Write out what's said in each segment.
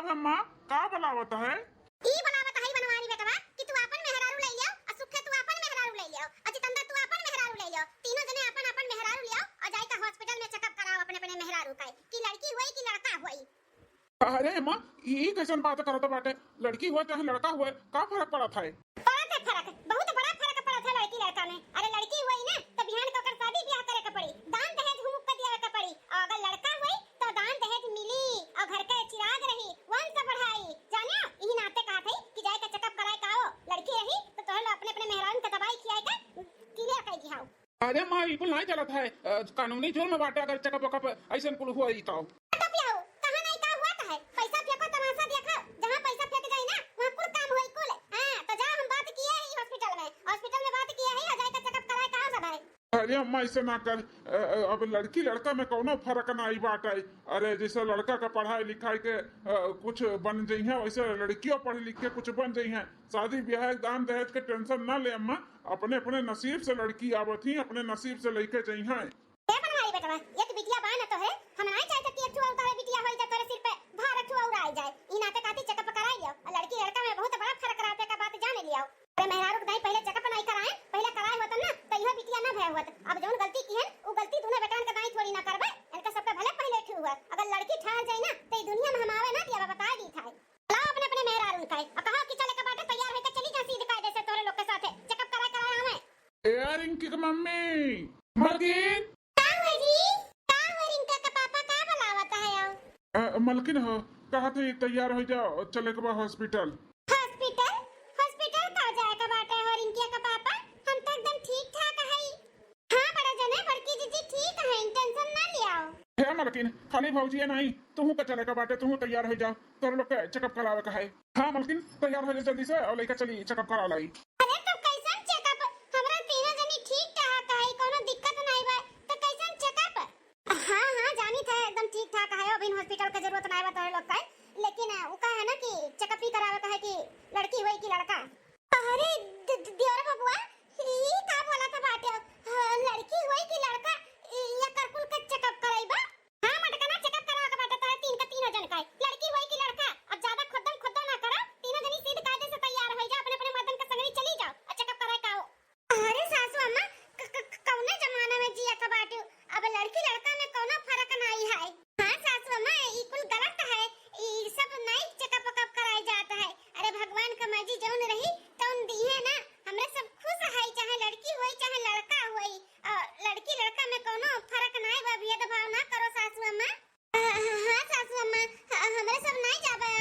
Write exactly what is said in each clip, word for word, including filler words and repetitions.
अम्मा, का बलावत है? ई बलावत है बनवारी बेटवा कि तू आपन मेहरारू ले लियो, और सुखे तू आपन मेहरारू ले लियो, और जितेंद्र तू आपन मेहरारू ले लियो, तीनों जने आपन आपन मेहरारू लियो और जाई के हॉस्पिटल में चेकअप कराओ अपने अपने मेहरारू का, कि लड़की होई कि लड़का होई। अरे माँ, ई कैसन बात करत बाटे? लड़की हुए चाहे लड़का हुए, का फर्क पड़त है? पड़त है फर्क, बहुत बड़ा फर्क पड़त है लड़की लड़का में। अरे लड़की हुई ना, तो बिहान के ओकर शादी ब्याह करे के पड़ी, दान दहेज हुमुक के दियावे के पड़ी, और अगर लड़का हुई तो दान दहेज मिली और घर के चिराग रही, वंश बढ़ाई। जानियो, यही नाते कहत है कि जाए के चेकअप कराए का आओ, लड़की रही तो तोहरे लोग अपने अपने मेहरान के दवाई खियाए के क्लियर कर दिहाओ। अरे माँ, ई कुल नहीं चलत है, अ, कानूनी जुर्म बाटे अगर चेकअप वेकअप ऐसन कुल हुआ ई तो। चुप रहो, कहाँ नहीं का हुआ तो है, पैसा फेंको तमाशा देखो, जहाँ पैसा फेंक जाई ना वहाँ कुल काम होई कुल। हाँ, तो जा हम बात किए ही हॉस्पिटल में, हॉस्पिटल में बात किए ही, आ जाए के चेकअप कराए कहाँ सब है। अरे अम्मा, ऐसे ना कर, अ, अ, अब लड़की लड़का में कौनो फर्क नहीं बाटे। अरे जैसे लड़का का पढ़ाई लिखाई के, अ, कुछ बन जइहें, वैसे लड़कियों पढ़ लिख के कुछ बन जइहें। शादी ब्याह दान दहेज के टेंशन ना ले अम्मा, अपने अपने नसीब से लड़की आवत ही, अपने नसीब से लइके जइहें। ए बनवारी बेटवा, एक बिटिया बा न तोहरे, हम नाई चाहते कि एक ठो और तोहरे बिटिया होई जा, तोहरे सिर पे भार एक ठो और आई जाए। ई नाते काती चेकअप कराई लियो। और लड़की लड़का में बहुत बड़ा फर्क रहते का बात जान लियो। अरे मेहरारू के दाई पहले चेकअप नाई कराए, पहले कराए होतन ना तो इहो बिटिया ना भय होत। अब जौन गलती की है, उ गलती दोनों बेटान के दाई थोड़ी ना करबे। इनके सबके भले पहले ठीक हुआ। अगर लड़की ठहर जाए ना तो ई दुनिया में हम आवे ना दिया बता दी था। लाओ अपने अपने मेहरारू का, और कहो कि चले के बाटे तैयार होके चली जा सीध कायदे से तोहरे लोग के साथे चेकअप कराए कराए आवे। ए रिंकी के मम्मी, मलकिन। का हुआ जी? का हुआ रिंका के पापा, का बुलावत है आओ? अ, मलकिन हो, कहा थे तैयार हो जाओ, चले के बा हॉस्पिटल। हॉस्पिटल? हॉस्पिटल का जाए के बाटे हो रिंकिया के पापा? हम तो एकदम ठीक ठाक है। हाँ बड़ा जने, बड़की जीजी ठीक है, टेंशन ना लियाओ। हे मलकिन, खाली भौजिए नहीं, तुहू के चले के बाटे, तुहू तैयार हो जाओ, तोहरे लोग के चेकअप करावे का है। हाँ मलकिन, तैयार हो जा जल्दी से और लइका चली चेकअप करा लाई। अरे तो कैसन चेकअप? हमरा तीनों जनी ठीक ठाक है, कोनो दिक्कत नहीं बा, तो कैसन चेकअप? हाँ हाँ, जानी थे एकदम ठीक ठाक है, अभी हॉस्पिटल के जरूरत नहीं बा तोहरे लोग का, लेकिन उ का है ना कि चेकअप ही करावे का है कि लड़की होई कि लड़का। अरे द-, द-, दियोर बबुआ, ई का बोला था बाटे? हाँ, लड़की होई कि लड़का, ई एकर कुल के चेकअप कराई बा? हाँ मटकना, चेकअप करावे के बाटे तोहरे तीन के तीनों जन का, लड़की होई कि लड़का। अब ज्यादा खुद्दम खुद्दम ना करो, तीनों जनी सीध कायदे से तैयार होई जा, अपने अपने मर्दन के संगरी चली जाओ और चेकअप कराए का आओ। अरे सासू अम्मा, क-, क-, क-, कौने जमाना में जिया था बाटू? अब लड़की लड़का में कौनो फर्क नहीं है। हाँ सासू अम्मा, ई कुल गलत है, ई सब नहीं चेकअप वेकअप कराए जात है। अरे भगवान का मर्जी जौन रही तौन दिहे ना। हमरे सब खुश है, चाहे लड़की होई चाहे लड़का होई। अ, लड़की लड़का में कौनो फर्क नहीं बा, भेदभाव ना करो सासू अम्मा। हाँ सासू अम्मा, ह-, हमरे सब नाई जाबे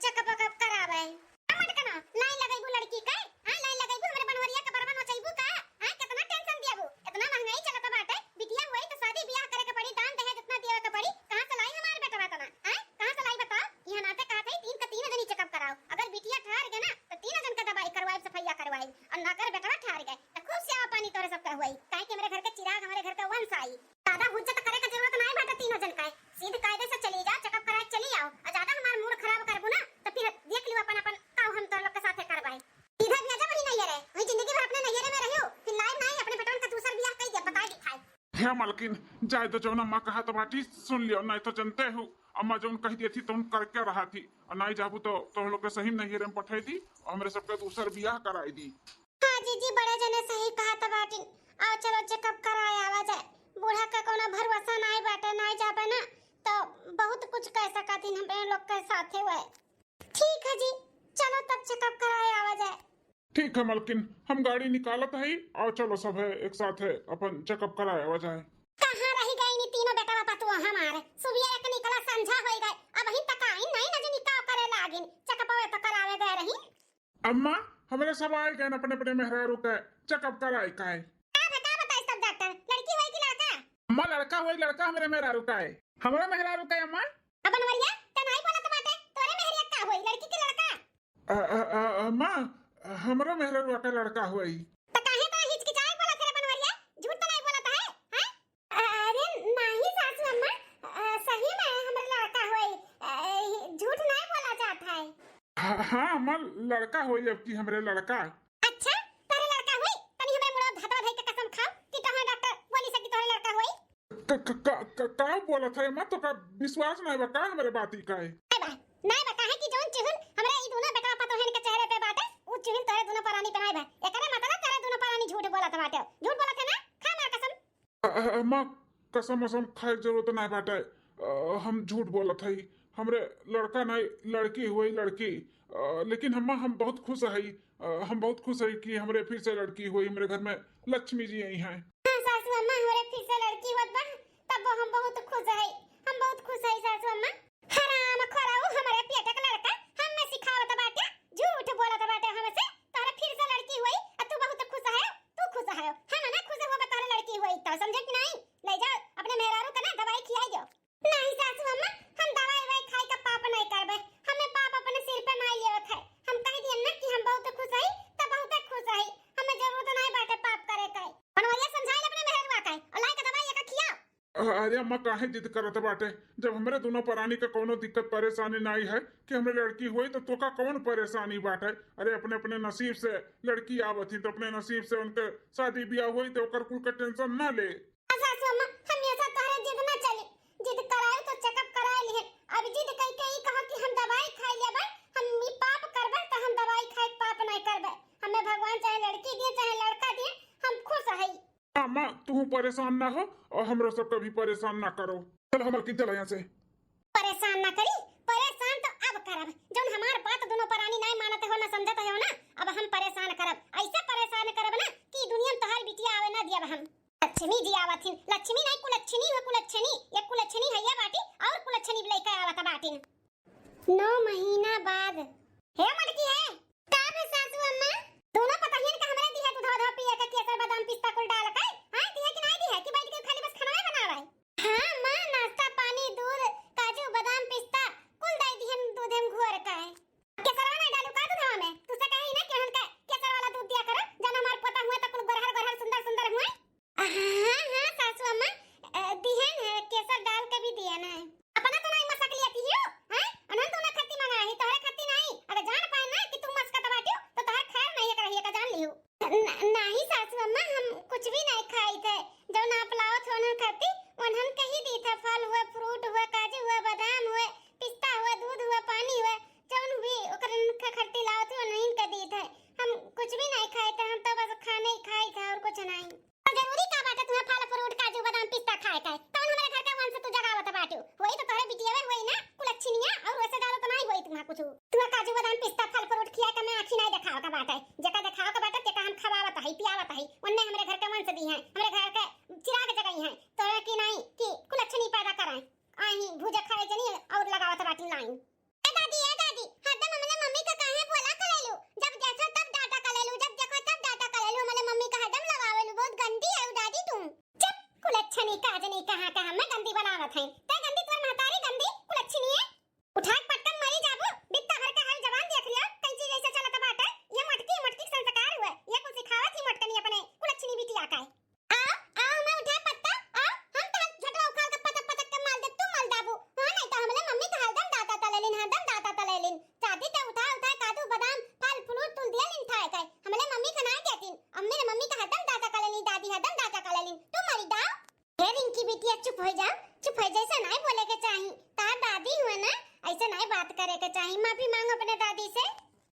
चेकअप वेकअप करावे। का मटकना, लाइन लगइबू लड़की के? हाँ, लाइन लगइबू, हमरे बनवरिया के बरवा नोचइबू का? हाँ, कितना टेंशन दियाबू? इतना महंगाई चलत बाटे, बिटिया हुई तो शादी बियाह करे के पड़ी, दान दहेज इतना दियावे के पड़ी, कहाँ से लाई हमार बेटवा तना? हाँ, कहाँ से लाई बताओ? यहाँ नाते कहत है तीन के तीन जनी चेकअप कराओ, अगर बिटिया ठहर गए ना तो तीन जन के दवाई करवाई, सफैया करवाई, और ना कर बेटवा ठहर गए तो खूब सेवा पानी तोरे सबके हुई, काहे कि हमरे घर के चिराग, हमरे घर के वंश आई। ज्यादा हुज्जत करे के जरूरत नाई बाटे तीनों जन का। सीध कायदे से चली जाओ, चेकअप कराए चली आओ। और ज्यादा हमार मूड खराब करबू ना तो फिर देख लियो अपन अपन का हम तोर लोग के साथे करवाई। सीधा भी आजा वही नैहरे, वही जिंदगी भर अपने नैहरे में रहियो, फिर लाइब नाई अपने बेटवन का दूसर बियाह कई दे, बताई दिखाई। हे मलकिन, जाए तो जौन अम्मा कहा तो बाटी सुन लियो, नहीं तो जनते हो अम्मा जौन कह दिए थी तौन करके रहा थी, और नाई जाबू तो तोह लोग के सही में नैहरे में पठाई दी और हमरे सबके दूसर बियाह कराई दी। हाँ जीजी, बड़े जने सही कहत बाटिन। आओ चलो चेकअप कराए आवा जाए। बूढ़ा का कोनो भरोसा नाई बाटे, नाई जाबे ना तो बहुत कुछ कह सकतिन हमरे लोग के साथे हुए। ठीक है जी, चलो तब चेकअप कराए आवा जाए। ठीक है मलकिन, हम गाड़ी निकालत हई, आओ चलो सब है एक साथ है अपन चेकअप कराए आवा जाए। कहाँ रही गई नी तीनों बेटवा पतुआ हमारे? सुबह एक निकला संझा होई गए, अबहिन तक आई नहीं, न जनी का करे लागिन, चेकअप तो करावे गए रही। अम्मा, हमरे सब आए गए अपने अपने मेहरारू के चेकअप कराए का है। का बता, बताई सब डॉक्टर, लड़की होई कि लड़का? अम्मा, लड़का होई, लड़का हमरे मेहरारू का है। हमरा मेहरारू का है अम्मा? अब बनवरिया, त नाई बोलत बाटे, तोरे मेहरिया का होई, लड़की के लड़का? अ, अ, अ, अम्मा, हमरा मेहरारू का लड़का होई। त काहे तो हिचकिचाए बोलत है रे बनवरिया? झूठ तो नाई बोलत है, हैं? अरे नाही सासू अम्मा, अ, सही में हमरे लड़का होई, अ, झूठ नाई बोला जात है। हाँ, हाँ, अम्मा, लड़का होई अब की हमरे लड़का। अच्छा, तोरे लड़का होई? तनी हमरे मुड़वा हथवा धई के कसम खाओ कि तोहार डॉक्टर बोली से कि तोहरे लड़का होई। क-, क-, क-, क-, का बोलत है अम्मा? तो का विश्वास नहीं बा का हमरे बाती का है? नहीं बा, नहीं बा, काहे कि झूठ बोलत है ना? खा हमार कसम। अ, अ, अम्मा, कसम वसम खाए के जरूरत नाहीं बाटे। अ, हम झूठ बोलत हई। हमरे लड़का नाहीं, लड़की हुई, लड़की। अ, लेकिन अम्मा, हम बहुत खुश हई। अ, हम बहुत खुश हई कि हमरे फिर से लड़की हुई, हमरे घर में लक्ष्मी जी आई हैं। हाँ सासू अम्मा, हमरे फिर से लड़की होत बा, तब हम बहुत खुश हई, हम बहुत खुश हई सासू अम्मा। हराम खोराऊ, हमरे पेट के लड़का हमें सिखावत बाटे, झूठ बोलत बाटे हमसे। तोहरे फिर से लड़की हुई, आ तू बहुत खुश है, तू खुश है, हम ना खुश होबे तोहरे लड़की हुई तो, समझे कि नाहीं? ले जाओ अपने मेहरारू के ना दवाई खियाई जाओ। नाहीं सासू अम्मा, हम दवाई ववाई खाई का पाप नाहीं करबे, हमें पाप अपने सिर पे नाहीं लेवे के है। हम कह दिए ना कि हम बहुत खुश हई, तो बहुत खुश हई, हमें जरूरत नाहीं बाटे पाप करे के। बनवरिया समझाई ले अपने मेहरवा के, और लाई के दवाई एका खियाओ। अरे अम्मा, काहे जिद करत बाटे? जब हमरे दोनों परानी का कौनो दिक्कत परेशानी नाहीं है कि हमरे लड़की होई, तो तोका कौन परेशानी बाटे? अरे, अपने अपने नसीब से लड़की आवत ही, तो अपने नसीब से उनके शादी ब्याह होई, तो ओकर कुल के टेंशन ना ले। अच्छा, सासू अम्मा, हमेशा तोहरे जिद ना चली। जिद कराए तो चेकअप कराए लिहे। अब जिद कई के ई कहा कि हम दवाई खाई लेबे, हम ई पाप करबे, तो हम दवाई खाए के पाप नाहीं करबे। हमें भगवान चाहे लड़की दिए, चाहे लड़का दिए, हम खुश हई। अम्मा, तू परेशान ना हो और हमरो सबके भी परेशान ना करो। चल, हम मलकिन, चल यहाँ से। परेशान ना करी, परेशान तो अब करब। जौन हमार बात दोनों परानी नाहीं मानत हो, ना समझत हो ना, अब हम परेशान करब। ऐसे परेशान करब ना कि दुनिया में तोहार बिटिया आवे ना दियब हम। लक्ष्मी जी आवत हिन, लक्ष्मी नाहीं, कुलच्छनी हो, कुलच्छनी। ये कुलच्छनी है ये बाटी और कुलच्छनी भी लेके आवत बाटिन। नौ महीना बाद। हे मटकी है, का बे सासू अम्मा? दोनों पतहियन का हमरे दिहे दूधवा धवा पिए के केसर बादाम पिस्ता कुल डाल के, हाँ, दिहे कि नाहीं दिहे कि बैठ के खाली बस खाना बनावे? हाँ माँ, नाश्ता पानी, दूध, काजू, बादाम, पिस्ता कुल दे दिहन दूधे में घोर के। केसरवा नाहीं डालू का दूधवा में? तुसे कहे ही ना कि उनका केसर वाला दूध दिया करो, जन हमार पोता हुआ तो कुल गोरहर गोरहर सुंदर सुंदर हुए। हाँ, हाँ, सासू अम्मा, अ, दिहन है, केसर डाल के भी दिहन है। अपना तो नाहीं मसक लिया थी हो, हैं? उन्हन तो ना खत्ती मंगा ही, तोहरे खत्ती नाहीं। अगर जान पाए ना कि तू मसकत बाटियो, तो तोहर खैर नाहीं एक रहिए का जान लियो। न-, नाहीं सासू अम्मा, हम कुछ भी नाहीं खाई थे। जौन आप लाओ थे उन्हन खत्ती, उन्हन कही दी था, फल हुए, फ्रूट हुए, काजू हुए, बादाम हुए, पिस्ता हुए, दूध हुए, पानी हुए, जौन भी ओकर उनका खत्ती लाओ थे, उन्हन के दी थे। हम कुछ भी नाहीं खाई थे, हम तो बस खाने ही खाई थे और कुछ नाहीं। तो जरूरी का बाटे तुम्हें फल फ्रूट काजू बादाम पिस्ता खाए के? कौन हमरे घर के वंश तू जगावत बाटू? वही तो तोहरे बिटियावे हुई ना कुलच्छिनिया, और वैसे ज्यादा तो नाहीं हुई तुम्हें कुछ। तुम्हें काजू बादाम पिस्ता फल फ्रूट खिया के मैं आँखी नाहीं देखावे का बाटे। जेका देखावे का बाटे तेका हम खवावत हई, पियावत हई। उनने हमरे घर के वंश दी हैं, हमरे घर के चिराग जगाई हैं। तोहरे की नाहीं कि कुलच्छिनी पैदा कराएं, आही भूजे खाए जनी और लगावत बाटी लाइन। ए दादी, ए दादी, हरदम हमले मम्मी का काहे बोला करेलू? जब देखो तब डांटा करेलू, जब देखो तब डांटा करेलू, हमले मम्मी का हरदम लगावेलू, बहुत गंदी है दादी तू। चुप, कुलच्छनी काजनी कहाँ का हमें गंदी बनावत है। ते गंदी तोर महतारी गंदी, कुलच्छनी है। उठा के पटकन मरी जाबू, बित्ता भर के हर जवान देख लिया, कैंची जैसे चलत बाटे। ये मोटकी, मोटकी संस्कार हुए, ये कुल सिखावत ही मोटकनी अपने कुलच्छनी बिटिया का है। आओ, आओ, हमें उठा पत्ता, आओ, हम तोहर झोटवा उखाड़ के पटक पटक के मार देब, तू मल दाबू। हाँ, नहीं तो हमले मम्मी का हरदम दांता तलेलिन, हरदम दांता तलेलिन। जाती ते उठा उठा काजू बादाम, फल फ्रूट तुल दिया लिन खाए के। हमले मम्मी का नाहीं देतिन, अम्मी रे मम्मी का हरदम दांता कलेलिन, दादी हरदम दांता कलेलिन, तू मरी दाओ। हे रिंकी बिटिया, चुप हो जा, चुप हो जा, ऐसे नाहीं बोले के चाही। तार दादी हुए ना, ऐसे नाहीं बात करे के चाही। माफी मांगो अपने दादी से।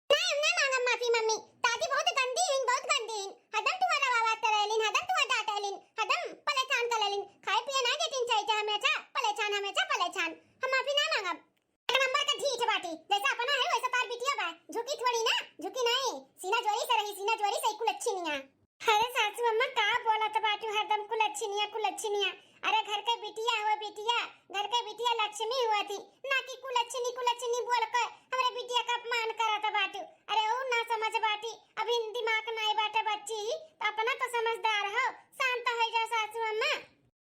नाहीं, हम ना मांगब माफी मम्मी। दादी बहुत गंदी हिन, बहुत गंदी हिन। हरदम तुम्हारा आवाज करेलिन, हरदम तुम्हारा डांटेलिन, हरदम परेशान करेलिन। खाए पिए ना देतिन चाहिए, हमेशा परेशान, हमेशा परेशान। हम माफी ना मांगब। एक नंबर का ढीठ बाटी, जैसे अपना है वैसे तार बिटिया बा। झुकी थोड़ी ना, झुकी नाहीं। सीना जोरी से रही, सीना जोरी से कुलच्छिनिया। अरे सासू अम्मा, का बोलत बाटू हरदम कुलच्छिनिया, कुलच्छिनिया? अरे घर के बिटिया हुए बिटिया, घर के बिटिया लक्ष्मी हुआ थी, ना कि कुलच्छिनी, कुलच्छिनी बोल के हमरे बिटिया का अपमान करत बाटू। अरे ऊ ना समझ बाटी, अभी दिमाग नाहीं बाटे बच्ची, तो अपना तो समझदार हो, शांत हो जा सासू अम्मा।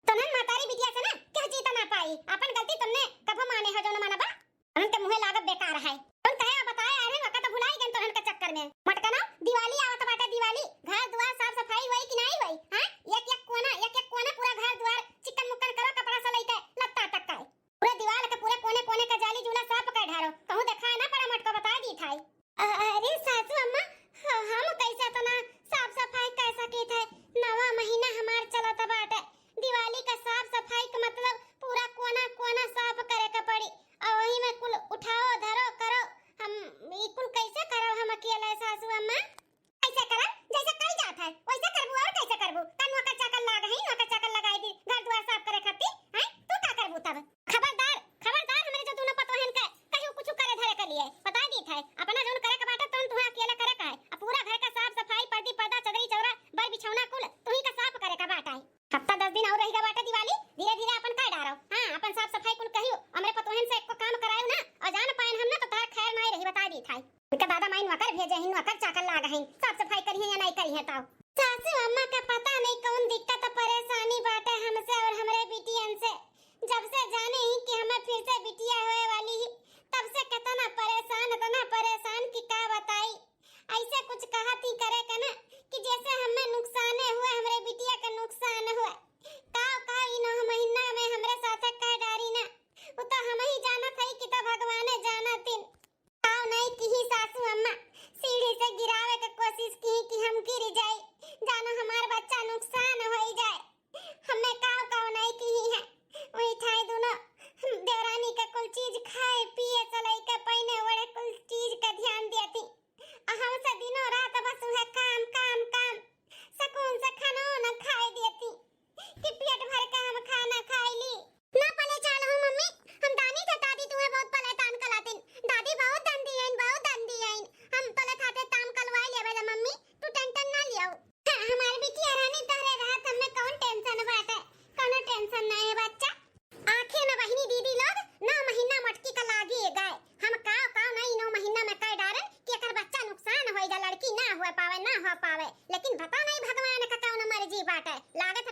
तोहन महतारी बिटिया से ना केहू जीत ना पाई, अपन गलती तोहने कभो माने हो जो न मानबा। तोहन के मुँहे लागब बेकार है। तोहन कहे बताए आ रहे, वका तो भुलाई गन तोहन के चक्कर में। मटकना, दिवाली आवत बाटे, दिवाली, घर दुआर साफ सफाई होई कि नाहीं होई? हाँ, एक एक कोना, एक एक कोना पूरा घर दुआर चिकन मुक्कन करो, कपड़ा से लेके लत्ता तक का। पूरे दीवार के पूरे कोने कोने का जाली जूला साफ कर ढारो, कहूँ देखाए ना पड़ा, मटको बताए दी थाई। अरे सासू अम्मा, ह-, हम कैसे इतना साफ सफाई कर सके थे? नवा महीना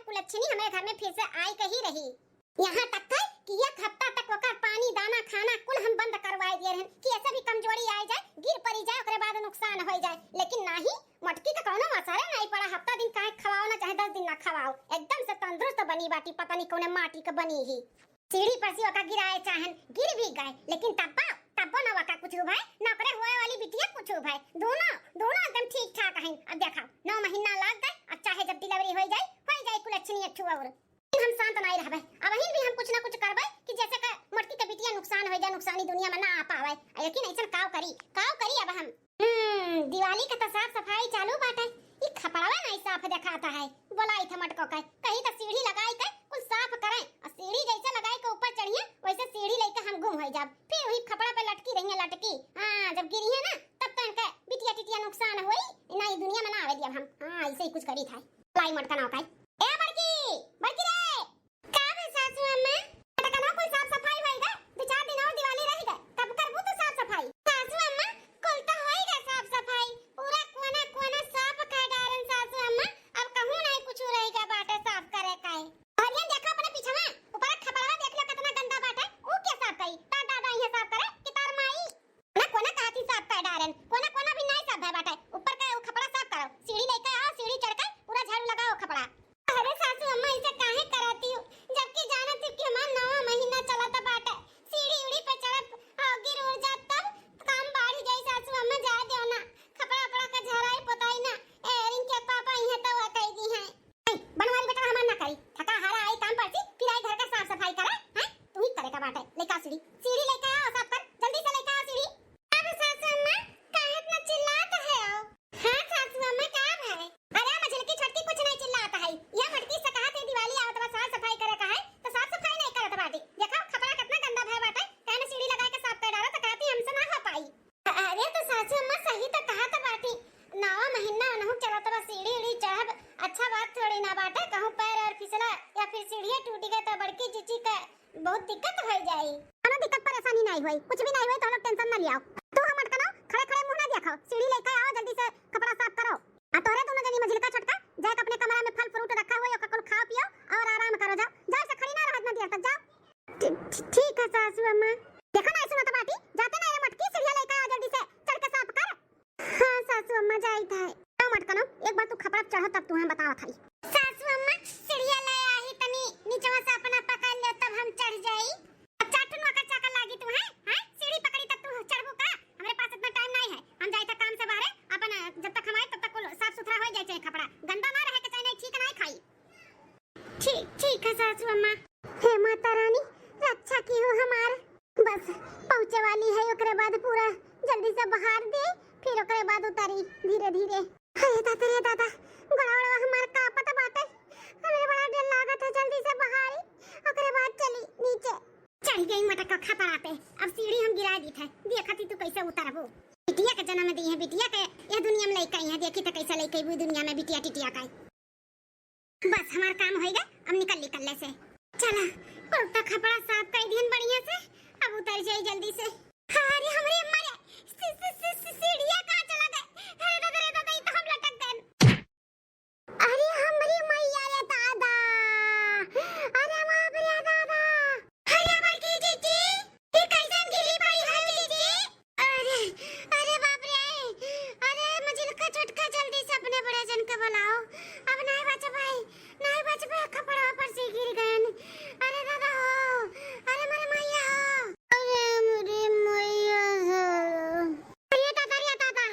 कुलच्छिनी हमरे घर में फिर से आइ के ही रही। यहाँ तक है कि एक हफ्ता तक ओकर पानी, दाना, खाना कुल हम बंद करवाइ दिए रहन कि ऐसे भी कमजोरी आइ जाए, गिर पड़ी जाए, ओकरे बाद नुकसान होइ जाए। लेकिन नाही, मटकी का कौनो असरे नाही पड़ा। हफ्ता दिन काहे खवाओ ना, चाहे दस दिन ना खवाओ, एकदम से तंदुरुस्त बनी बाटी। पता नहीं कौने माटी के बनी ही। सीढ़ी पर से ओका गिराए चाहन, गिर भी गए, लेकिन तब्बो, तब्बो ना ओका कुछ भय, ना ओकरे होए वाली बिटिया कुछ भय। दोनों, दोनों एकदम ठीक ठाक हैं। अब देखा, नौ महीना लाग गए, अब चाहे जब delivery होइ जाए, होइ जाए कुलच्छिनी एक ठो और। हम शांत नाई रहबे, अबहिन भी हम कुछ ना कुछ करबे कि जैसे के मटकी के बिटिया नुकसान होइ जाए, नुकसानी दुनिया में ना आ पावे। लेकिन ऐसन काव करी, काव करी अब हम। हम्म, दिवाली के तो साफ सफाई चालू बाटे, ई खपड़वा नाई साफ देखाता है। बोलाई थे मटको के, कही तो सीढ़ी लगाई के कुल साफ करें, और सीढ़ी जैसे लगाई के ऊपर चढ़िए, वैसे सीढ़ी लेके हम गुम होइ जाब, फिर वही खपड़ा पे लटकी रहिए, लटकी। हाँ, जब गिरी है ना, तब तो इनके बिटिया टिटिया नुकसान होई, ना ई दुनिया में ना आवे दियब हम। हाँ, ऐसे ही कुछ करी था। लाई मटका ना उठाई। ए बड़की, बड़की रे। का बे सासू अम्मा? मटका ना कुल साफ सफाई होई गा, दो चार दिन और दिवाली रही गा, कब करबू तू साफ सफाई? सासू अम्मा, कुल तो होई गा साफ सफाई, पूरा कोना कोना साफ कर डारन सासू अम्मा, अब कहूँ नहीं कुछ रही गा बाटे साफ करे का है। हरियन देखो अपने पीछवा, ऊपर खपड़वा देख लो कितना गंदा बाटे, ऊ के साफ करी? तार दादा इहे साफ करे कि तार माई? कोना कोना कहती साफ कर डारन, कोना कोना भी नहीं साफ भय बाटे। ऊपर का ऊ खपड़ा साफ करो, सीढ़ी लेके आओ, सीढ़ी चढ़ के पूरा झाड़ू लगाओ खपड़ा। अरे सासू अम्मा, ऐसे काहे करती हो, जबकि जानत हो कि हमार नवा महीना चलत बाटे, सीढ़ी उड़ी पे चढ़ब और गिर उड़ जात तब काम बढ़ जाई। सासू अम्मा, जाए दो ना, खपड़ा उपड़ा का झराई पोताई ना, ए रिंकी के पापा इहे तो कह दी हैं। ए, बनवारी बेटा हमार ना करी, थका हारा आई काम पर से, फिर आई घर का साफ सफाई करे, हैं? तू ही करे का बाटे, लेके आ सीढ़ी, सीढ़ी लेके आओ, साफ कर, जल्दी से लेके आओ सीढ़ी। अब सासू अम्मा, काहे इतना चिल्लात है हो? हाँ सासू अम्मा, का भाई? अरे मझिलकी छोटकी कुछ नहीं चिल्लात है, यह मटकी से कहा थे दिवाली आवत बा, साफ सफाई करे का है, तो साफ सफाई नहीं करत बाटी। देखो खपड़ा कितना गंदा भय बाटे, काहे ना सीढ़ी लगाए के साफ कर डालो, तो कहती हमसे ना हो पाई। अरे तो सासू अम्मा सही तो कहत बाटी, नवा महीना ओनहु चलत बा, सीढ़ी उढ़ी चढ़ब अच्छा बात थोड़ी ना बाटे, कहूँ पैर और फिसला या फिर सीढ़िया टूट गए तो बड़की जीजी का बहुत दिक्कत हो जाई। कोनो दिक्कत परेशानी नहीं होई, कुछ भी नहीं होई, तो लोग tension ना लियाओ। तू हम अटकनो, खड़े खड़े मुंह ना देखो, सीढ़ी लेके आओ, जल्दी से खपड़ा साफ करो। आ तोहरे दोनों जनी मझिलका छोटका जाए के अपने कमरा में फल फ्रूट रखा हुआ है, ओका कुल खाओ पियो और आराम करो, जाओ, जाओ से खड़ी ना रहो इतना देर तक, जाओ। ठी-, ठी-, ठीक है सासू अम्मा। देखो ना, सुनत बाटी, जाते ना ये मटकी सीढ़िया लेके आ, जल्दी से चढ़ के साफ कर। हाँ सासू अम्मा, जाइत है। आओ मटकनो, एक बार तू खपड़ा चढ़ो तब तुहें बतावत हई। सासू अम्मा, सीढ़िया ले आई, तनी नीचवा से अपना पकड़ ले तब हम चढ़ जाई। अब चाटुन का चाकर लागी तू है, हैं? सीढ़ी पकड़ी तब तू चढ़बू का? हमरे पास इतना time नहीं है, हम जाइत है काम से बाहरे, अपन जब तक हम आए तब तक कुल साफ सुथरा हो जाए, चाहे खपड़ा गंदा ना रहे के चाहे नहीं, ठीक नहीं खाई। ठीक, ठीक है सासू अम्मा। हे माता रानी, रक्षा की हो हमार। बस पहुँचे वाली है, ओकरे बाद पूरा जल्दी से बहार दे, फिर ओकरे बाद उतारी धीरे धीरे। अरे दादा रे दादा, गोड़वा हमार कांपत बाटे, हमरे बड़ा डर लागत है। जल्दी से बहारी, ओकरे बाद चली नीचे। चढ़ गई मटका खपड़ा पे, अब सीढ़ी हम गिरा दी थे, देखा थी तू कैसे उतरबो। बिटिया के जन्म दी है, बिटिया के यह दुनिया में लइका ही है, देखी तो कैसे लइका वो दुनिया में बिटिया टिटिया का। बस हमार काम होइगा, अब निकल निकल ले से। चला, कुर्ता खपड़ा साफ कर दिहन बढ़िया से, अब उतर जाई जल्दी से। अरे हमरे अम्मा रे, सी-, सी-, सी-, सी-, सीढ़िया कहाँ चला गए? अरे दादा रे दादा, ई तो हम लटक गए। अरे हमरे मैया रे दादा, अरे बाप रे दादा। अरे बड़की जीजी, ये कैसन गिरी पड़ी है जीजी? अरे, अरे बाप रे, अरे मझिलका छोटका जल्दी से अपने बड़े जन के बुलाओ, अब नहीं बचबे, नहीं बचबे, खपड़वा पर से गिर गए। अरे दादा हो, अरे मोरे मैया हो। अरे मोरे मैया हो। अरे दादा, अरे दादा,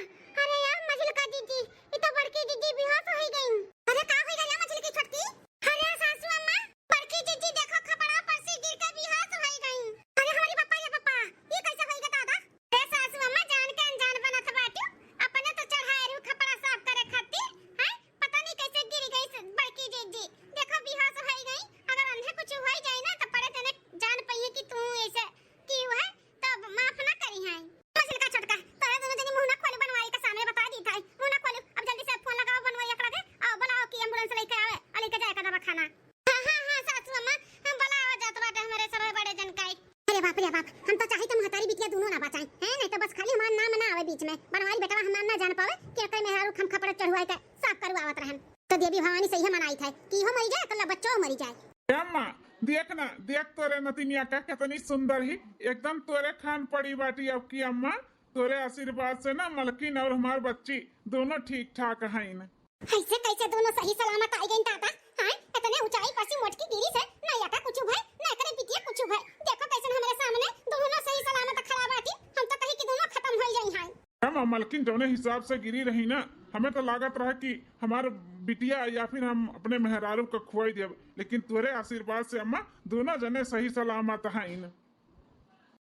बच्चो मरी जाए। ए अम्मा, देख ना, देख तोरे नतिनिया का कितनी सुंदर ही, एकदम तोरे खान पड़ी बाटी। अब की अम्मा, तोरे आशीर्वाद से ना मलकिन और हमार बच्ची दोनों ठीक ठाक हईन। ऐसे कैसे दोनों सही सलामत आई गईन दादा? हाँ, इतने ऊंचाई पर से मोटकी गिरी से, ना एका कुछ भय, ना एकरे बिटिया कुछ भय। देखो कैसन हमरे सामने दोनों सही सलामत खड़ा बाटी। हम तो कही कि दोनों खत्म हो जाई हैं। हम मलकिन जौने हिसाब से गिरी रही ना, हमें तो लागत रहा कि हमार बिटिया या फिर हम अपने मेहरारू का खुआई देब, लेकिन तोरे आशीर्वाद से अम्मा दोनों जने सही सलामत हईन।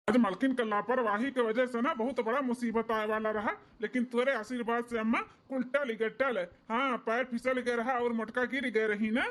आज मलकिन के लापरवाही के वजह से ना बहुत बड़ा मुसीबत आए वाला रहा, लेकिन तोरे आशीर्वाद से अम्मा कुल टल गए, टल। हाँ, पैर फिसल गए रहा और मोटका गिर गए रही ना।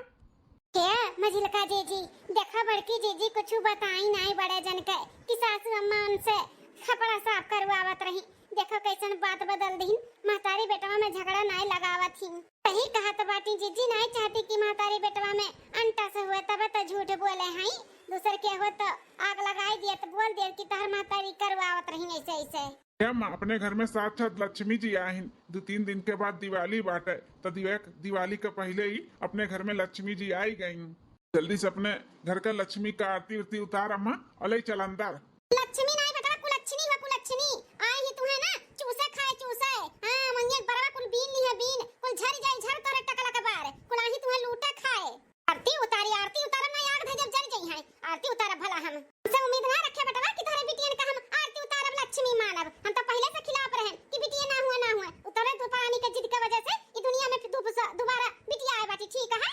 ए मझिलका जीजी, देखा बड़की जीजी कुछ बताई नाई बड़े जन के कि सासू अम्मा उनसे खपड़ा साफ करवावत रही। देखो कैसन बात बदल दीन, महतारी बेटवा में झगड़ा नाई लगावत ही। सही कहत बाटी जीजी, नाई चाहती कि महतारी बेटवा में अंटस हुए, तबे तो झूठ बोले हई। दूसर के हो तो आग लगाई दिए तो बोल दिए कि तहर महतारी करवावत रही ऐसे ऐसे। ए अम्मा, अपने घर में साक्षात लक्ष्मी जी आहिन। दो तीन दिन के बाद दिवाली बाटे, तो दिवे-, दिवाली के पहले ही अपने घर में लक्ष्मी जी आई गईन। जल्दी से अपने घर का लक्ष्मी का आरती उरती उतार अम्मा, और ले चल अंदर। लक्ष्मी नाई बेटा, कुलच्छनी हुआ, कुलच्छनी। आई ही तुहे ना चूसे खाए, चूसे। हाँ, मंगे बरवा कुल बीन ली है, बीन। कुल झर जाए, झर तोरे टकला के बार। कुल आई तुहे लूटे खाए। आरती उतारी, आरती उतारब ना, आग धजब जर जई हैं। आरती उतारब भला हम। हमसे उम्मीद ना रखे बेटवा कि तोहरे बिटियन का हम आरती उतारब, लक्ष्मी मानब। हम तो पहले से खिलाफ रहन कि बिटिया ना हुआ, ना हुआ। उतरे दो परानी के जिद के वजह से ई दुनिया में दु-, दोबारा बिटिया आए बाटी, ठीक है?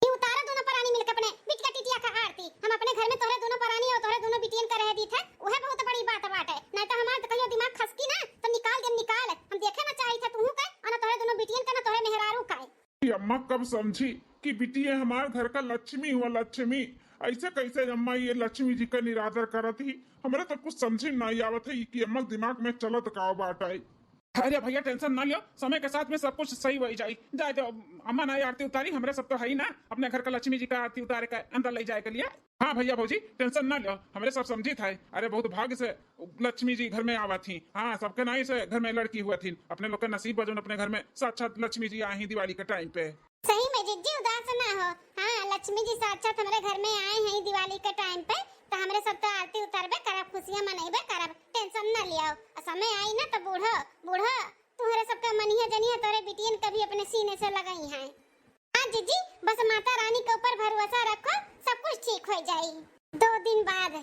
ई उतारो दोनों परानी मिलके अपने बिटिया टिटिया का आरती। हम अपने घर में तोहरे दोनों परानी और तोहरे दोनों बिटियन का रह दीत है, उहे बहुत बड़ी बात बाटे। नहीं तो हमार तो कहियो दिमाग खसकी ना, तो निकाल देम, निकाल। हम देखे ना चाहिए था तुहू का, और ना तोहरे दोनों बिटियन का, ना तोहरे मेहरारू का। कि अम्मा कब समझी कि बिटिया हमार घर का लक्ष्मी हुआ, लक्ष्मी। ऐसे कैसे अम्मा ये लक्ष्मी जी का निरादर करत ही? हमरे तो कुछ समझी ना आवत है कि अम्मा दिमाग में चलत का बाटे। अरे भैया, tension ना लियो, समय के साथ में सब कुछ सही हो ही जाई। जाए दो, अम्मा ना आरती उतारी, हमरे सब तो है ही ना अपने घर का लक्ष्मी जी का आरती उतारे का अंदर ले जाए के लिए। हाँ भैया भौजी, tension ना लियो, हमरे सब समझित है। अरे बहुत भाग्य से लक्ष्मी जी घर में आवत ही। हाँ, सबके नाई से घर में लड़की हुआ थी। अपने लोग के नसीब बा जौन अपने घर में साक्षात लक्ष्मी जी आई ही दिवाली के time पे। सही में जिज्जी उदास ना हो। हाँ, लक्ष्मी जी साक्षात हमरे घर में आए हैं दिवाली के time पे, तो हमरे सब तो आरती उतारबे करब, खुशियाँ मनइबे करब, tension ना लियो। और समय आई ना तो बूढ़ो, बूढ़ो तुम्हारे सबके मनिया जनिया तोरे बिटियन कभी अपने सीने से लगई हैं। हाँ जिज्जी, बस माता रानी के ऊपर भरोसा रखो, सब कुछ ठीक हो जाई। दो दिन बाद।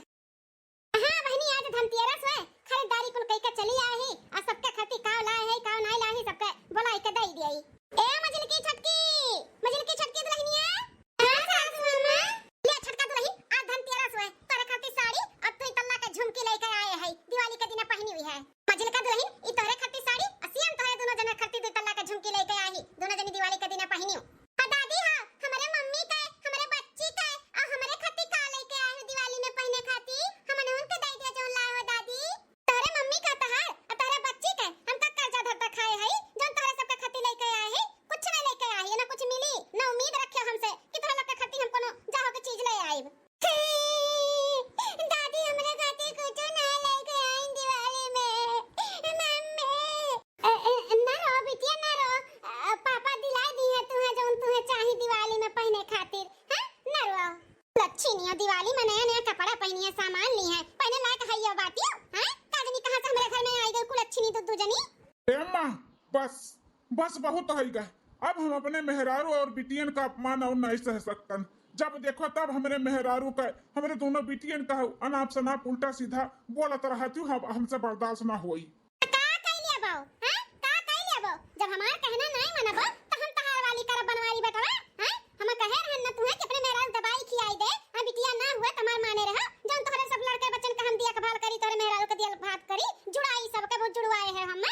हाँ बहिनी, आज धनतेरस है, खरीदारी कुल कई के चली आए ही, आ सबके खातिर काव लाए है, काव नाई लाए है, सबके बोलाई के दई दिए। ए मझिलकी छोटकी, मझिलकी छोटकी दुल्हनिया। हाँ सासू अम्मा। ले छोटका दुल्हन, आज धनतेरस है, तोरे खातिर साड़ी और दुई तल्ला के झुमकी लेके आए है, दिवाली के दिन पहनी हुई है। मझिलका दुल्हन, ई तोरे खातिर साड़ी, आ सियान तोहरे दोनों जने खातिर दुई तल्ला के झुमकी लेके आए ही, दोनों जनी दिवाली के दिन पहनियो। आ दादी, हाँ, हमरे मम्मी के, हमरे बच्ची के, आ हमरे खातिर का लेके आए हो दिवाली में पहने खातिर? हमन उनके दे दिया जौन लाए हो दादी। तोहरे मम्मी का तहार, आ तोहरे बच्ची के, हम का कर्जा धरता खाए हई, जौन तोहरे सबके खातिर लेके आए हई? कुछ ना लेके आए हई, ना कुछ मिली, ना उम्मीद रखे हमसे कि तोहरे लोग के खातिर हम कोनो जाहो के चीज ले आइब। दादी, हमरे खातिर कुछो ना लेके आइन दिवाली में। मम्मी। ए, ए, ना रो बिटिया, ना रो। अ, पापा दिलाई दी है तुहे जौन तुहे चाही दिवाली में पहने खातिर। हाँ, ना रो। लच्छी निया दिवाली में नया नया कपड़ा पहनी है, सामान ली है, पहने लायक है ये बातियो। हाँ, का जनी कहाँ से हमरे घर में आई गई कुलच्छिनी दुद्दू जनी। ए अम्मा, बस, बस बहुत होइ गए। अब हम अपने मेहरारू और बिटियन का अपमान और नहीं सह सकतन। जब देखो तब हमरे मेहरारू का, हमरे दोनों बिटियन का अनाप शनाप उल्टा सीधा बोलत रहती हूँ, हम, हमसे बर्दाश्त ना होई। का कइले बो? हाँ? का कइले बो? जब हमार कहना नहीं मनबो, तो हम तहार वाली करब बनवारी बेटवा, हाँ? हम कहे रहन न तुहे कि अपने मेहरारू दवाई खियाई दे, हाँ बिटिया ना हुए तो हमार माने रहो, जौन तोहरे सब लड़के बच्चन का हम देखभाल करी, तोहरे मेहरारू का दियल भात करी, जुड़ाई सबके बहुत जुड़वाए है हम।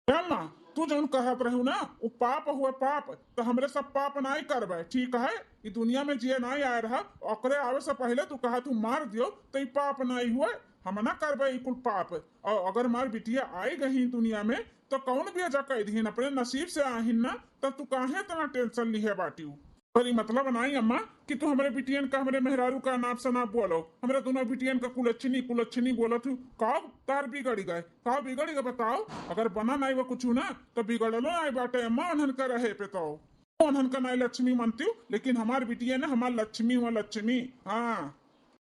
ए अम्मा, तू जौन कहत रहू ना, उ पाप हुए पाप, तो हमरे सब पाप नाई करबे, ठीक है? ई दुनिया में जे नाई आए रहा, ओकरे आवे से पहले तू कहा तू मार दियो, तो ई पाप नाई हुए, हम ना करबे ई कुल पाप। और अगर हमार बिटिया आई गई दुनिया में, तो कौन बेजा कह दीन, अपने नसीब से आहिन ना, तब तू काहे इतना tension लिहे बाटियो? पर ई मतलब नाई अम्मा कि तू हमरे बिटियन का, हमरे मेहरारू का नाप से ना बोलो, हमरे दोनों बिटियन का कुलच्छनी कुलच्छनी बोलत हूँ। का तार बिगड़ गए, का बिगड़ गए बताओ? अगर बना नाई वो कुछ ना तो बिगड़लो नाई बाटे अम्मा, उन्हन का रहे पे तो। कौन हन का नाई लक्ष्मी मनतिउ, लेकिन हमार बिटिया ना, हमार लक्ष्मी हुआ, लक्ष्मी। हाँ,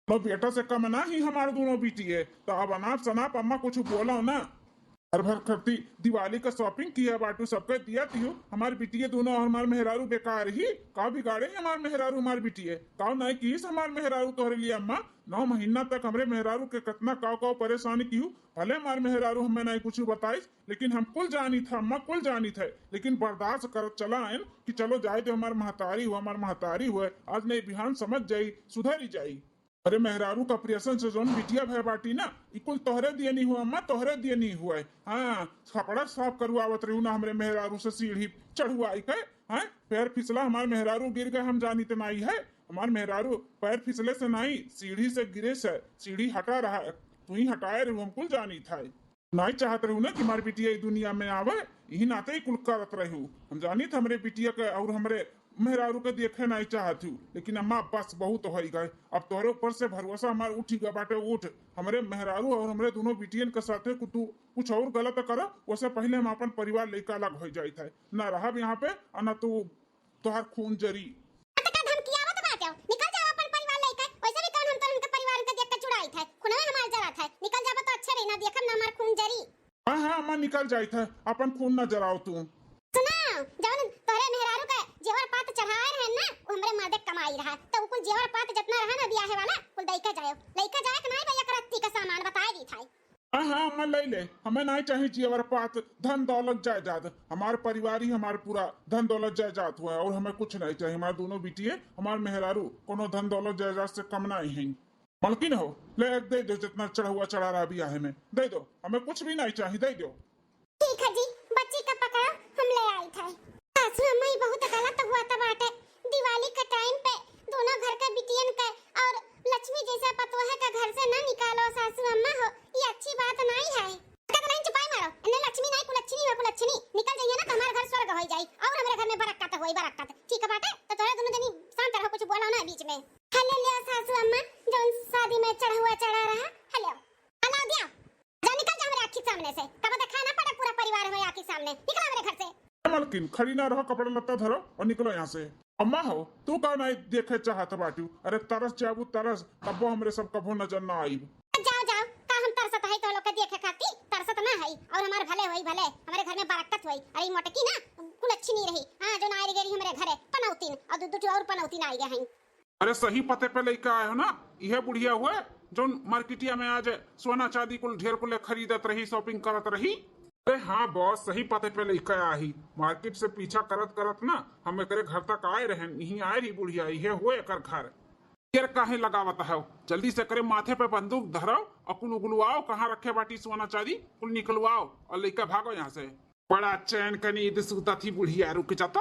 दोनों बेटा से कम ना ही हमार दोनों बिटिया। तो अब अनाप शनाप अम्मा कुछ बोलो ना। हर भर खरती दिवाली का shopping किया बाटू, सबके दिया तिहु। हमार बिटिया दोनों और हमार मेहरारू बेकार ही। का बिगाड़े हमार मेहरारू, हमार बिटिया? का नाई किहिस हमार मेहरारू तोहरे लिए अम्मा? नौ महीना तक हमरे मेहरारू के कितना काव काव परेशान किहु। भले हमार मेहरारू हमें नाई कुछ बताइस, लेकिन हम कुल जानित है अम्मा, कुल जानित है। लेकिन बर्दाश्त करत चला आयन कि चलो जाए दे, हमार महतारी हुआ, हमार महतारी हुआ, आज नाई बिहान समझ जाई, सुधरी जाई। अरे मेहरारू का operation से जौन बिटिया भय बाटी ना, ई कुल तोहरे दियनी हुआ अम्मा, तोहरे दियनी हुआ है। हाँ, कपड़ा साफ करवावत रहू ना हमरे मेहरारू से सीढ़ी चढ़वाई के। हाँ, पैर फिसला, हमार मेहरारू गिर गए, हम जानित नाई है। हमार मेहरारू पैर फिसले से नाई, सीढ़ी से गिरे से, सीढ़ी हटा रहा है, तू ही हटाए रहू, हम कुल जानित है। नाई चाहत रहू ना कि हमार बिटिया ई दुनिया में आवे, यही नाते ही कुल करत रहू। हम जानित हमरे बिटिया के और हमरे मेहरारू के देखे नाई चाहत हूँ, लेकिन अम्मा बस बहुत होइ गए। अब तोहरे ऊपर से भरोसा हमार उठ गया बाटे, उठ। हमरे मेहरारू और हमरे दोनों बिटियन के साथे कु-, तू कुछ और गलत करो, वैसे पहले हम अपन परिवार लेके अलग हो जाइत है। ना रहब यहाँ पे और ना तू, तोहार खून जरी। आ, त का धमकियावत बाटे? निकल जाओ अपन परिवार लेके। वैसे भी कौन हम तोहन के परिवार के देख के चुड़ाइत है? खूनवे हमार जरात है। निकल जाबो तो अच्छे रही, ना देखब ना हमार खून जरी। हाँ, हाँ, अम्मा निकल जाइत है, अपन खून ना जराओ तू। सुना, जौन तोहरे मेहरारू के जेवर पात चढ़ाए रहे ना, वो हमरे मर्दे कमाई रहा, तो उ कुल जेवर पात जितना रहा ना बियाहे वाला, कुल दइके जायो। लइके जाए के नाई बा एक रत्ती का सामान बताए दी था। हाँ, हाँ, अम्मा ले ले, हमें नाई चाहिए जेवर पात, धन दौलत जायदाद। हमार परिवार ही हमार पूरा धन दौलत जायदाद हुआ है और हमें कुछ नाई चाहिए। हमार दोनों बिटिये, हमार मेहरारू कोनो धन दौलत जायदाद से कम नाई हैं। मलकिन हो, ले एक दे दो, जितना चढ़ा हुआ चढ़ा रहा बियाहे में, दे दो, हमें कुछ भी नाई चाहिए, दे दो। ठीक है जी, बच्ची का पकड़ो, हम ले आई थे। सासू अम्मा, ई बहुत गलत हुआ था बाटे। दिवाली के time पे दोनों घर के बिटियन के और लक्ष्मी जैसा पतोह के घर से ना निकालो सासू अम्मा हो, ये अच्छी बात नहीं है। का तो लाइन चुपाई मारो, इन्हें लक्ष्मी नहीं, कुलच्छनी हो, कुलच्छनी। निकल जाइए ना तो हमारे घर स्वर्ग हो जाई और हमारे घर में बरकत होई, बरकत। ठीक है बाटे, तो तोहरे दोनों जनी शांत रहो, कुछ बोलो ना बीच में। हले लिया सासू अम्मा, जौन शादी में चढ़ा हुआ चढ़ा रहा, हले। हला दिया। जा निकल जा हमरे आँखी सामने से। कब देखा ना पड़े पूरा परिवार हमरे आँखी सामने। निकल हमरे घर से। ए मलकिन, खड़ी ना रहो, कपड़ा लत्ता धरो और निकलो यहाँ से। अम्मा हो, तू का नहीं देखे चाहत बाटू? अरे तरस जाबू तरस, तब्बो हमरे सब कभो नजर ना आईब। जाओ, जाओ, का हम तरसत हई तो लोग के देखे खाती? तरसत ना हई, और हमार भले होई भले, हमरे घर में बरकत होई। अरे ई मोटकी ना, कुलच्छनी रही, हाँ, जो ना आई गई हमरे घरे, पनौतीन, और दू, दू ठो और पनौतीन आई गए हैं। अरे सही पते पे लइका आए हो ना, इहे बुढ़िया हुए जौन मार्केटिया में आज सोना चांदी कुल ढेर कुल खरीदत रही, shopping करत रही। अरे हाँ boss, सही पते पे लइका आही। मार्केट से पीछा करत करत ना हम एकरे घर तक आए रहन, इहीं आए रही बुढ़िया, इहे हुए एकर घर। देर काहे लगावत हो, जल्दी से एकरे माथे पे बंदूक धरो और कुल उगलवाओ, कहाँ रखे बाटी सोना चांदी, कुल निकलवाओ और लइका भागो यहाँ से। बड़ा चैन क नींद सूतत ही बुढ़िया, रुक जाता।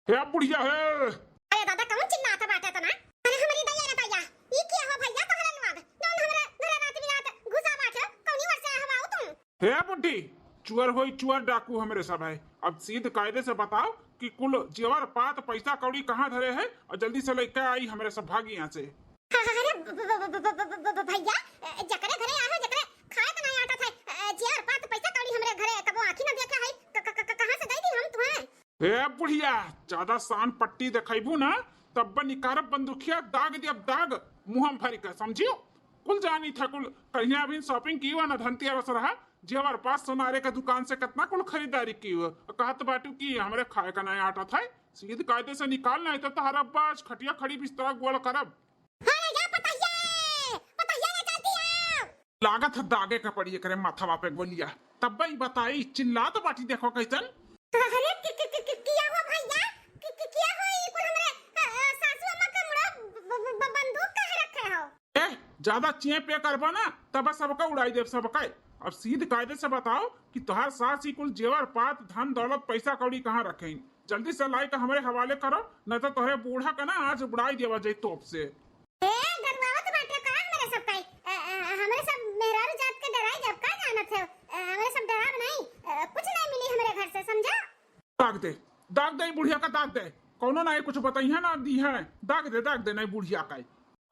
हे बुढ़िया हे। अरे दादा, कौन चिल्लात बाटे तना? अरे हमरी दैया रे दैया, ई क्या हो भैया तोहरे लोग? जौन हमरे घरे रात बिरात घुसा बाटे, कौनी ओर से हवाऊ तुम? हे बुढ़ी, चोर होई चोर, डाकू हमरे सब है। अब सीध कायदे से बताओ कि कुल जेवर पात पैसा कौड़ी कहाँ धरे है और जल्दी से लइके आई, हमरे सब भागी यहाँ से। अरे ब-, ब-, ब-, भैया, अ, जकरे घरे आए हो, जकरे खाए के नाई आटा था, अ, जेवर पात पैसा कौड़ी हमरे घरे कबो आँखी ना देखा है, क-, क-, क-, कहाँ से दे दी हम तुम्हें? ए बुढ़िया, ज्यादा शान पट्टी देखाइबू ना, तब निकारब बंदूकिया, दाग दियब दाग, मुँह में भरी के, समझियो? कुल जानी था कुल, कहीं अभी shopping की हुआ ना, धनतेरस रहा, जेवर पात सोनारे के दुकान से कितना कुल खरीदारी की हुआ, कहत बाटू कि हमरे खाए का नाई आटा था, सीध कायदे से निकाल, नहीं तो तहरा बाज खटिया खड़ी बिस्तरा गोल करब। अरे या पतहिया, पतहिया या जल्दी आओ। लागत है दागे के पड़ी एकरे माथवा पे गोलिया। तब ई बताई, चिल्लात बाटी, देखो कैसन। अरे कि, कि, कि, कि, किया हुआ भैया? कि, कि, किया हुआ ई कुल हमरे, अ, अ, सासू अम्मा के मुड़ा ब-, ब-, ब-, बंदूक काहे रखे हो? ए, ज्यादा चें पे करबा ना, तब सबका उड़ाई देब सबका। अब सीध कायदे से बताओ कि तोहार सास ई कुल जेवर पात, धन दौलत, पैसा कौड़ी कहाँ रखे? जल्दी से लाई के हमरे हवाले करो, नहीं तो तोहरे बूढ़ा का ना आज उड़ाई देवा जाई तोप से। ए, डरवावत बाटे का हमरे सब काई? अ, अ, हमरे सब मेहरारू जात के डराई जब का जानत है? अ, हमरे सब डराब नहीं, अ, कुछ नहीं मिली हमरे घर से, समझा? दाग दे, दाग दे, बुढ़िया का दाग दे। कौनो नहीं कुछ बताई है ना दी है, दाग दे, दाग दे, नहीं बुढ़िया का।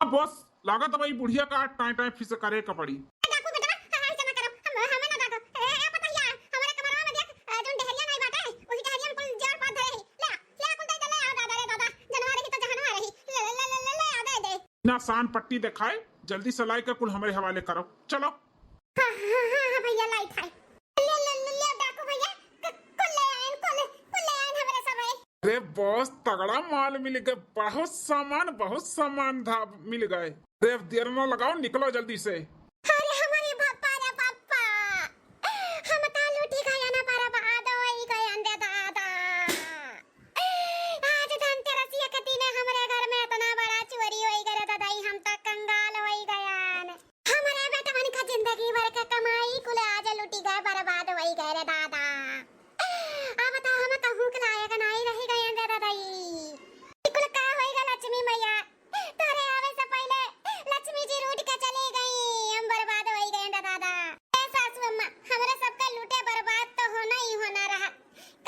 अब बस, लागत भाई बुढ़िया का टाई टाई फिस करे के पड़ी। ए, डाकू बेटवा, हाँ, हाँ, ऐसे ना करो, हम, हमें ना डाको। ए, ए, पतहिया, हमरे कमरवा में देख, अ, जोन डहरिया नहीं बाटे, वही डहरिया में कुल जेवर पात धरे है। ले, ले, कुल दे दे, ले, ना सान पट्टी देखाए, जल्दी से लाई के कुल हमरे हवाले करो। चलो। हाँ, हाँ, हाँ, हाँ भैया, लाई थाई। ले, ले, ले, ले, डाकू भैया, क-, कुल ले आयन, कुल, कुल ले आयन हमरे सब है। अरे बॉस, तगड़ा माल मिल गए, बहुत सामान, बहुत सामान था, मिल गए। अरे अब देर ना लगाओ, निकलो जल्दी से। अरे हमारे बापा रे बापा, हम ता लूटी गया ना, बर्बाद होई गया रे दादा। आज धनतेरसिया के दिने हमरे घर में इतना बड़ा चोरी होई गए रे दादा, ई हम तो कंगाल होई गया। हमरे बेटवन का जिंदगी भर के कमाई कुल आज लुटी गए, बर्बाद होई गए रे दादा। अब तो हम कहूँ के लायक नाई रही गए रे दादा। ई कुल का होई गए लक्ष्मी मैया? तोरे आवे से पहले लक्ष्मी जी रूठ के चली गई, हम बर्बाद होई गए रे दादा। ए सासू अम्मा, हमरे सबका लूटे बर्बाद तो होना ही होना रहा,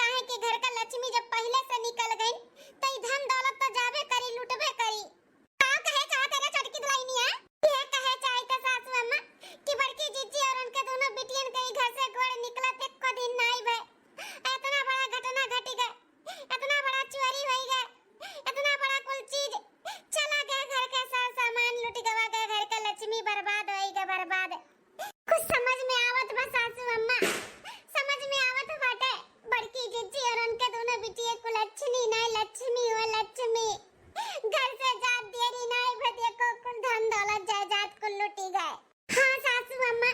काहे कि घर का लक्ष्मी जब पहले से निकल गई, तो ई धन दौलत तो जाबे करी, लूटबे करी। का कहे चाहते रे छोटकी दुल्हनिया? ये कहे चाहते सासू अम्मा कि बड़की जिज्जी और उनके दोनों बिटियन के ई घर से गोड़ निकलत एको दिन नाई भए। इतना बड़ा घटना घटी गए, इतना बड़ा चोरी होई गए, इतना बड़ा कुल चीज चला गए, घर के सारा सामान लुट गवा गए, घर का लक्ष्मी बर्बाद होई गए, बर्बाद। कुछ समझ में आवत बा सासू अम्मा, समझ में आवत बाटे। बड़की जिज्जी और उनके दोनों बिटिया कुलच्छनी नाई, लक्ष्मी हो लक्ष्मी। घर से जात देरी नाई भे, देखो कुल धन दौलत जायदाद कुल लुटी गए। हाँ सासू अम्मा,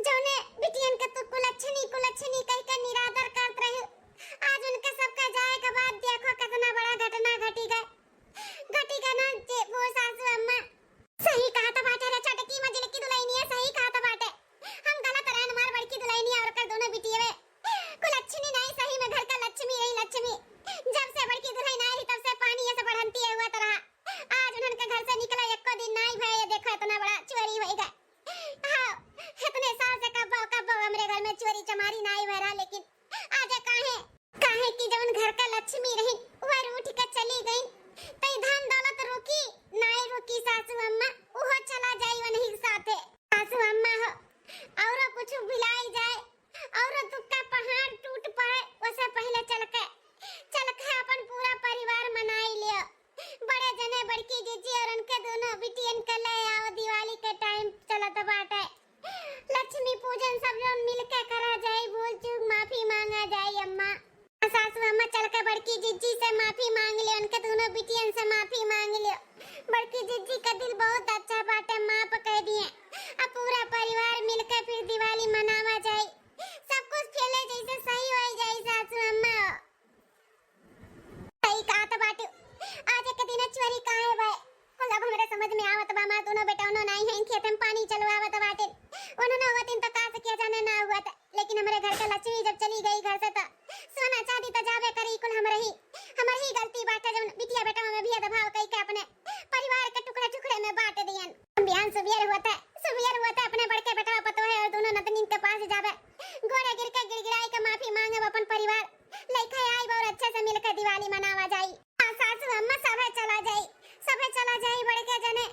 जौने बिटियन के तू कुलच्छनी कुलच्छनी कह के निरादर करत रही, आज उनके सबका जाए के बाद देखो कितना बड़ा घटना घटी गए, घटी गए ना जे वो सासू अम्मा। सही कहत बाटे रे छोटकी मझिलकी दुल्हनिया, सही कहत बाटे। हम गलत रहन, हमार बड़की दुल्हनिया और ओकर दोनों बिटियवे कुलच्छनी नहीं, सही में घर का लक्ष्मी रही, लक्ष्मी। जब से बड़की दुल्हन आई तब से पानी ऐसे बढ़ंती है हुआ तरह। आज उन्हन के घर से निकला एको दिन नहीं भए, ये देखो इतना बड़ा चोरी होई गए। हाँ, इतने साल से कब्बो कब्बो हमरे घर में चोरी चमारी नहीं भए रहा, लेकिन आज काहे, काहे कि जवन घर का लक्ष्मी रही वह रूठ के चली गई, तो ई धन दौलत रुकी नहीं रुकी सासू अम्मा, उहो चला जाई उन्हीं साथे। सासू अम्मा हो, औरो कुछ भुलाई जाए, औरो दुख का पहाड़ टूट पड़े, ओसे पहले चल के, चल के अपन पूरा परिवार मनाई लियो। बड़े जने बड़की जिज्जी और उनके दोनों बिटियन के ले आओ, दिवाली के टाइम चलत बाटे। लक्ष्मी पूजन सब जन मिल के करा जाई, भूल चूक माफी मांगा जाई अम्मा। सासू अम्मा चल के बड़की जिज्जी से माफी मांग लियो, उनके दोनों बिटियन से माफी मांग लियो। बड़की जिज्जी का दिल बहुत अच्छा बाटे, माफ कह दिए। अब पूरा परिवार मिल के फिर दिवाली मनावा जाई, सब कुछ पहले जैसे सही हो जाई सासू अम्मा। सही कहत बाटू। आज एक दिन चोरी काहे भए? कुल अब हमरे समझ में आवत बा, हमार दोनों बेटवनो नाई हैं, खेत में पानी चलवावत बाटे। उन्होंने होतिन तो का से किया जाने ना हुआ था, लेकिन हमरे घर का लक्ष्मी जब चली गई घर से तो सोना चांदी तो जाबे करी, कुल हमरे ही, हमरे ही गलती बाटे जब बिटिया बेटवा में भेदभाव कई के अपने परिवार के टुकड़े टुकड़े में बांट दियन। हम बिहान सुबेर होते, सुबेर होते अपने बड़के बेटवा पतोहे और दोनों नतनिन के पास जाबे, गोड़े गिर के गिड़गिड़ाई के माफी मांगब अपन परिवार लइका आइब और अच्छे से मिलके दिवाली मनावा जाई। आ सासू अम्मा सभे चला जाई, सभे चला जाई, बड़के जने,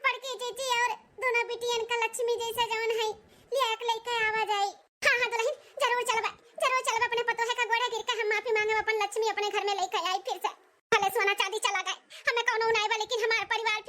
बड़की जीजी और दोनों बिटियन का लक्ष्मी जैसे जवन है, लिया एक लइका आवा जाई। हाँ, हाँ दुल्हन, जरूर चलबे, जरूर चलबे, अपने पतोहे का गोड़े गिर के हम माफी मांगब, अपन लक्ष्मी अपने घर में लइका आई फिर से। भले सोना चांदी चला गए, हमें कौनो नाई बा, लेकिन हमार परिवार